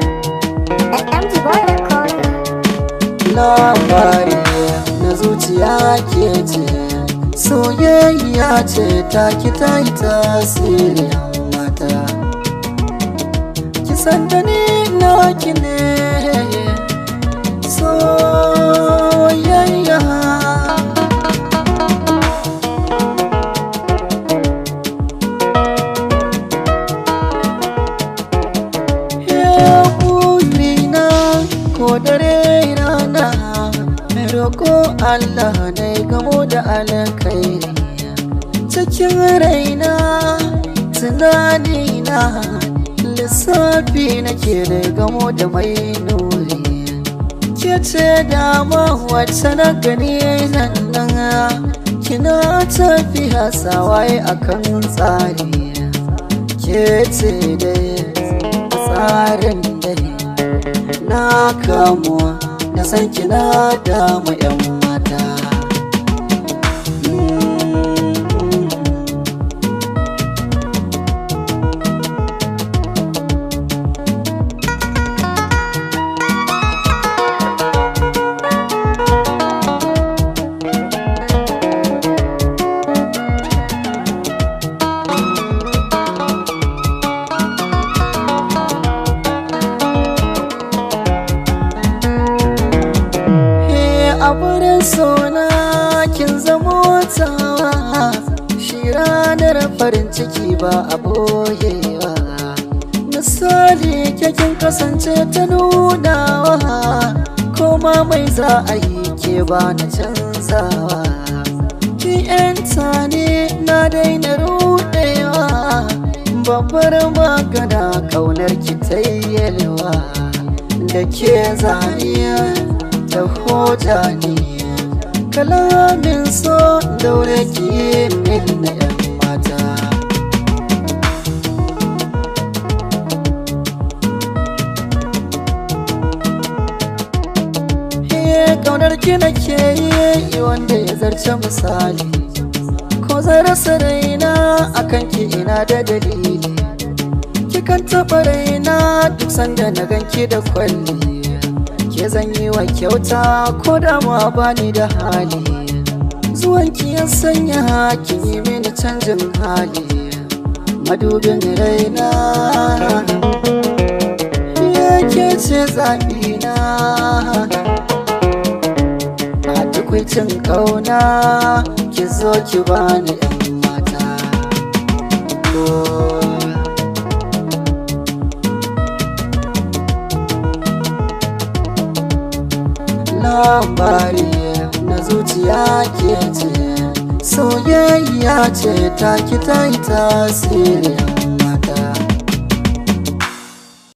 MG Boy Recorder. Labari na zuciya ke ce, soyayya ce ta ki ta yi tasiri mata. Ki san da ni naki ne, soyayya. Burina ko dare rana, roko Allah na gamo da alkhairi. Cikin raina, tunanina, lissafi nake da gamo da mai nuri. Ke ce dama wacce na gani nan nan, kina tafiya sawaye akan tsari. Ke ce dai tsarin dai na kamuwa na san kina damu yan mata. A wurin sona kin zamo tawa, shi ranar farin ciki ba a boyewa. Misali ke kin kasance ta nunawa, koma mai za a yi ke ba na canzawa. Ki yanta ne na daina rudewa, babbar magana kaunar ki tayyelwa. Da ke zaniya ta hoja ne, kalamin so daure ki min na yan mata. Kaunar ki nake yi wanda ya zarce misali, ko zan rasa raina akan ki ina da dalili. Kikan taɓa raina duk sanda na ganki da kwalli, ke zan yi wa kyauta ko da ma bani da hali. Zuwanki ya sanya ki yi mini canjin hali, madubin raina yake ce zaɓina. A tukwicin ƙauna ki zo ki bani yan mata. Oh. Labari na zuciya ke ce, soyayya ce ta ki ta yi tasiri.